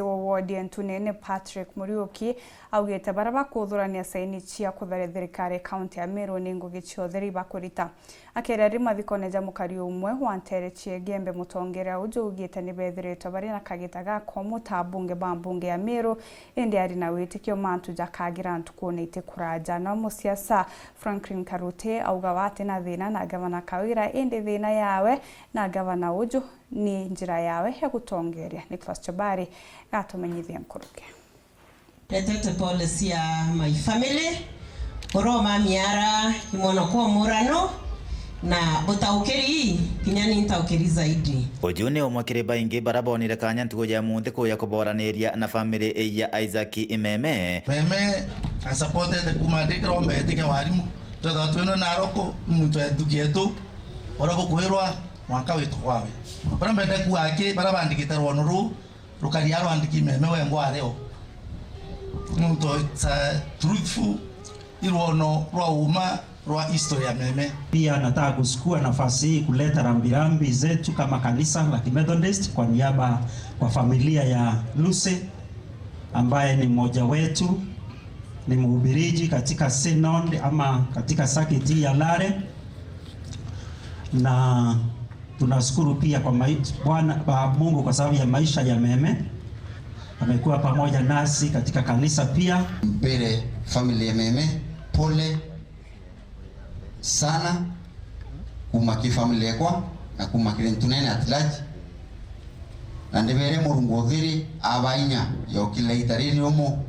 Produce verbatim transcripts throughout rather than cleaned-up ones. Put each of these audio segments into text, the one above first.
wa wodi ya Ntunene Patrick Muriuki augite baria bakuthurania saini cia kuthare thirikari kaunti ya Meru ni ngugi cia utheri bakurita. Akiaria ari mathikone ja mukari umwe wa ntere cia Igembe, mutongeria uju augite ni bethiritwe bari na kagita ga komu ta abunge ba mbunge ya Meru, indi ari na witikio mantu jakagira ntukune itikuraja. Na musiasa Franklin Karute auga we ati na thina na gavana Kawira, indi thina yawe na gavana uju ni njira yawe ya gutongeria. Nicholas Chobari gatumenyithia nkuruki. Ndetete pole cia my family, kuroma miara imwana kwa murano, na utaukiri kinya ni ntaukiri zaidi. Uju ni umwe kiri baingi bara bonire kanya ntuku ya munthi kuya kuboraniria na family ya Isaac Meme. Meme, I supported kuma ndikiromba etike warimu. Twetha twino na roko, muntu ethuki etu, ora bukwirwa, mwanka witu kwawe. Bara mbende kuaki, bara bandikite rwono ruu, rukari arwandiki Meme wengwa ario. Nontu it's a truthful, irwono rwa uma rwa history ya Meme. Pia nataka kuchukua nafasi hii kuleta rambirambi zetu kama kanisa la Kimethodist kwa niaba kwa familia ya Lucy, ambaye ni mmoja wetu, ni mhubiriji katika synod ama katika circuit hii ya Lare, na tunashukuru pia kwa mai-, Bwana, kwa Mungu kwa sababu ya maisha ya Meme. Amekuwa pamoja nasi katika kanisa pia. Mbere family ya Meme, pole sana kuma ki family ekwa na kuma kiri Ntunene at large. Na ndibere Murungu uthiri aba inya yokile ita riri umu,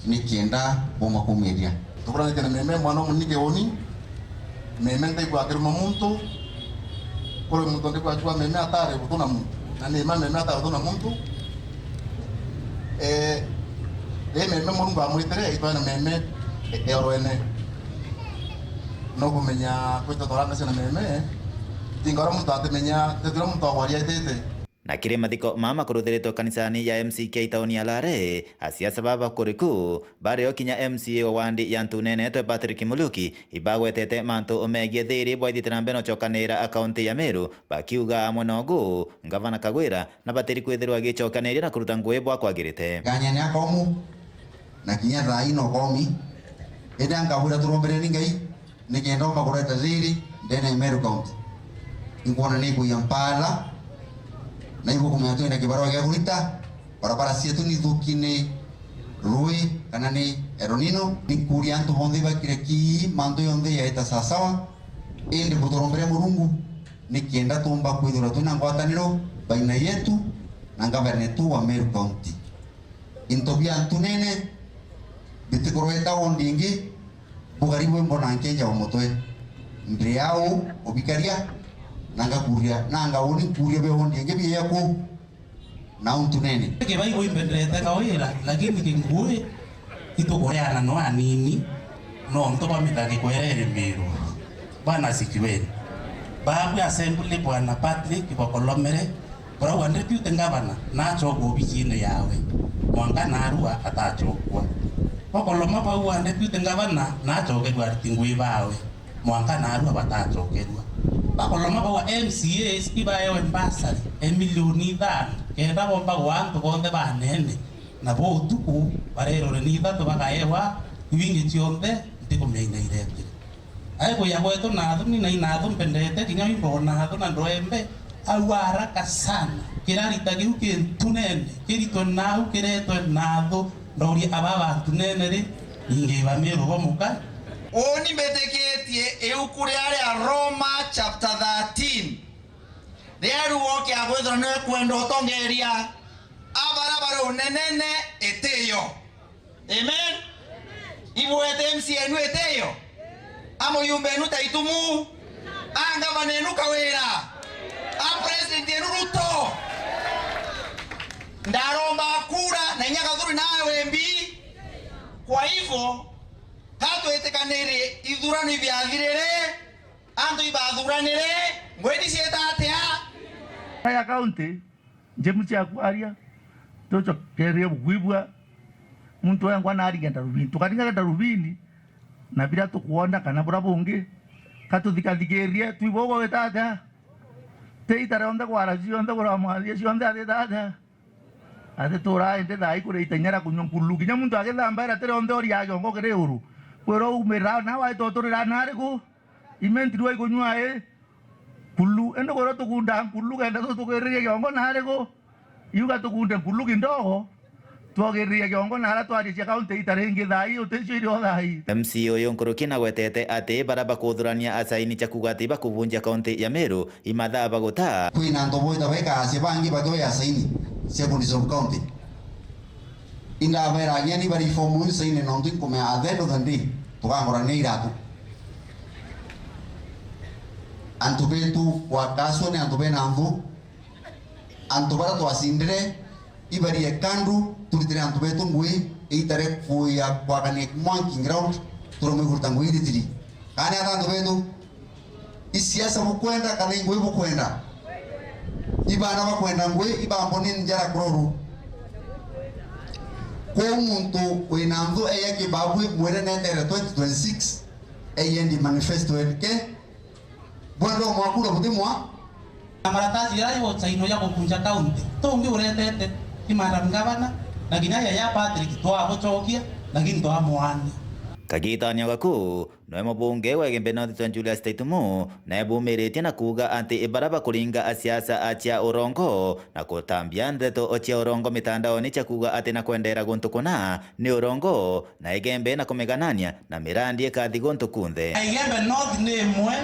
nikienda buma kumiria. Tukuranitie na Meme mwana umunini kiuni. Meme ntaigua akiruma muntu. Kuri muntu ndigua achua Meme atari guthuna muntu. Na ni ma Meme atari guthuna muntu. Eh, ri Meme Murungu amwitire, itwene Meme e-, eorwene. No kumenya kwita twarangasi na Meme, tinga uria muntu atimenya, tethira muntu agwarietete. Na kiri mathiko mama kuruthiritwe kanisani ya M C K tauni ya Lare, asiasa baba kuri ku, bario kinya M C A wa wandi ya Ntunene etwe Patrick Muluki, ibagwetete mantu megie thiri bwaithite na mbere nocokanira akaunti ya Meru, bakiuga amwe nogu, Ngavana Kagwira, na batiri kwithirwa agicokaniria na kuruta ngugi bwa kwagirite. Nganyania komu, na kinya thaa ino komi, indi ankabwira turombereni Ngai, nikenda umba kureta thiri ndene ya Meru County. Inkwona ni kuya mpara, na igwe kumenya twina kibarua gia kurita, barabara cietu ni thuki ni rui kana ni El Nino. Ninkuria antu bonthe bakire ki mantu yonthe yaita sawasawa, indi buturombere Murungu, nikenda tumba kwithirwa twina ngwataniro baina yetu na ngavana wetu wa Meru County. Into bia Ntunene bitikurweta wondi ingi, bugari bwimbo na nkenja wa mutwe. Ndi au ubikaria, na ngakuria, na ngauni nkuria bia wondi ingi bia ku na Ntunene. Kibai bwimbenderete Kawira, lakini kingui itukureana no anini, nontu bwa mithangiko iria iri Meru. Bwana asifiwe. Baabwi assembly, Bwana Patrick bakolomere, barauga deputy governor nachokwa obicine yawe, mwanka naarua atachokwa. Bakoloma bauga deputy governor nachokerua ariti ngui bawe, mwanka naarua batachokerua. Bakoloma bauga M C As ibaewe bursary e milioni ithano, kenda bomba gwa antu bonthe banene, na bo utuku barerore ni ithatu bakaewa iu ingi cionthe ntikumenya iretire. Ai kuya gwetu nathu, ni na inathu mbendete, kinya imbo nathu na ndoembe, au haraka sana. Kirarita kiu ki Ntunene, kiritwe nau kiretwe nathu, ndauria aba ba Ntunene ri, ningi iba Meru bo muka? Uuni mbitikitie iuku ria ria Roma chapter thirteen, ria riu oke agwithirwa niwe kwenda utongeria abara bari unenene itiyo. Amen. Ibwete M C A enu itiyo? A muyumbe enu Taitumu? A ngavana enu Kawira? A president enu Ruto? Ndaromba kura na inya Gathuri na wembi. Kwa hivyo, ka twitikanire ithurano ibiathirire, antu ibathuranire, ngwini ciita atia? Ya county, James akwaria, tucokerie bukwibua, muntu wengwa naringe ndarubini. Tukaringa ndarubini, na biria tukwona kana buria bungi, ka tuthikathikirie, twibwa ugwita atia? Ti ita rionthe kwara cionthe, kuramwathia cionthe athita atia? Ati turaa indi thaa ii kuria itainya ria kunyua nkululu. Kinya muntu agithambaira ti rionthe uria kiongo kiri uru. Kwirwa umirira na waita uturira nari ku? Imenti rwa ikunyua ii? Nkululu. Indi kwirwa tukundaa nkululu kenda tu tukiririe kiongo nari ku? Iuga tukunde nkululu kidogo, twogiririe kiongo na aria twarie cia kaunti ita ringi thaa ii uticio irio thaa ii. M C A uyu nkuruki nagwetete ati baria bakuthurania asaini cia kuuga ati bakubunjia kaunti ya Meru imathaa baguta. Kwina antu bwita baikaasya bangi bakiwea saini cia kundissolve county. Indabeera agiani bari form iu saini nontu inkumea at the end of the day tukangorania iratu. Antu betu gwakasua ni antu bena nthu. Antu baria twacindire ibarie kandu turitire antu betu ngui iita ria kuya kwakania mwanki ground turume kurita ngui iritiri. Kana ata antu betu? I siasa bukwenda kana i ngui bukwenda? I baana bakwenda ngui, i bamboni njara kuroru. Kwou muntu wina nthu eya kibabu imwire nendeere twenty twenty-six, eyendi manifesto enke, bwenda umwakura butimwa. Na maratasi jaria jugusainwa ja kukunja kaunti, tungi uretete i madam gavana, na kinya yaya Patrick twabucokia, lakini twamwaania. Kagitania gaku, noe mubunge wa Igembe North Julius Taitumu, nae bumiritie na kuuga ati baria bakuringa asiasa cia urongo na kutambia ndeto cia urongo mitandaoni cia kuuga ati na kwendeera guntu kuna ni urongo, na Igembe na kumiganania na mirandi ikathi guntu kunthe. Na Igembe North ni imwe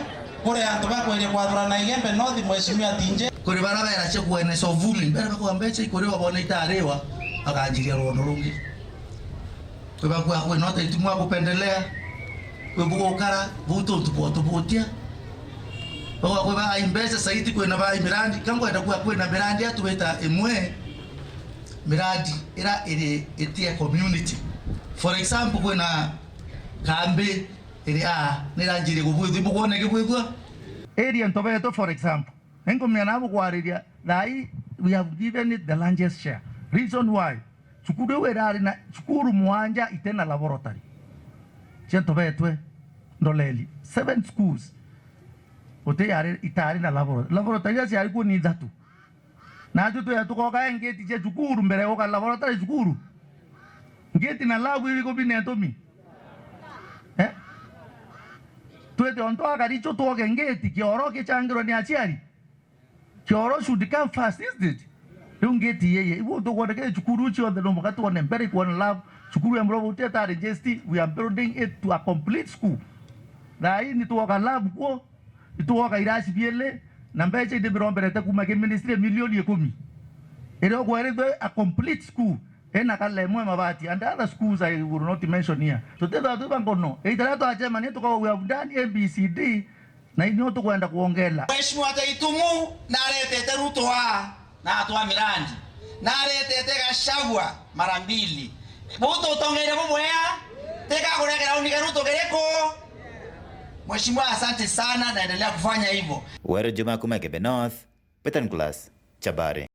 kuri antu bakweria kwathurana Igembe North, Mheshimiwa Tinje. Kuri baria beracia kuenesa uvumi, mbere bakwa mbeca ikuriwa bona itariwa, bakanjiria rwondo rungi. Kwi bakwa kwina uteti mwa kupendelea, kwi bugukara, buu tuntu bwotubutia. Bakwa kwi ba ai mbeca saiti kwina ba ai mirandi, ka ngwenda kuwa kwina mirandi atwita imwe, miradi ira iri itie community. For example, kwina kambi iri aa niranjirie kubwithua, ibukwona ikibwithua? Area ntobetu, for example, ninkumenya nabu kwariria, thaa ii we have given it the largest share. Reason why? Cukuru iu irari na cukuru mwanja itena laboratory cia ntobetwe ndoleli. Seven schools uti yari, itari na laboratory. Laboratory iria ciari kuo ni ithatu. Natwi twea tukoka engeti cia cukuru mbere ya guka laboratory cukuru. Ngeti na lab iriku bina itumi? Eh? Twite ontu akarichu twoke ngeti kioro kichangirwa ni aciari. Kioro should come first, isn't it? Riu ngeti yeye, ibu tukwonekana cukuru cionthe no muka tuone mbere ikuona lab, cukuru ya Muroboti etari J S T, we are building it to a complete school. Thaa ii ni twoka lab kuo, itwoka irasi biele, na mbeca indi miromberete kuma ki ministry milioni ikumi. Iria ukwerithwe a complete school, ina kalemwe mabati, and other schools I will not mention here. Tutithwa twi bangono, itaria twachemania tukawa we have done A B C D, na inyo tukwenda kuongela. Mheshimiwa Taitumu naretete Ruto aa na atwa mirandi, naretete Gachagua mara mbili. Butu utongeire bubwea, tika kuria kirauni kia Ruto kiriku. Mheshimiwa, asante sana, naendelea kufanya hivyo. Weru Juma kuma Igembe North, Peter Nicholas Chabari.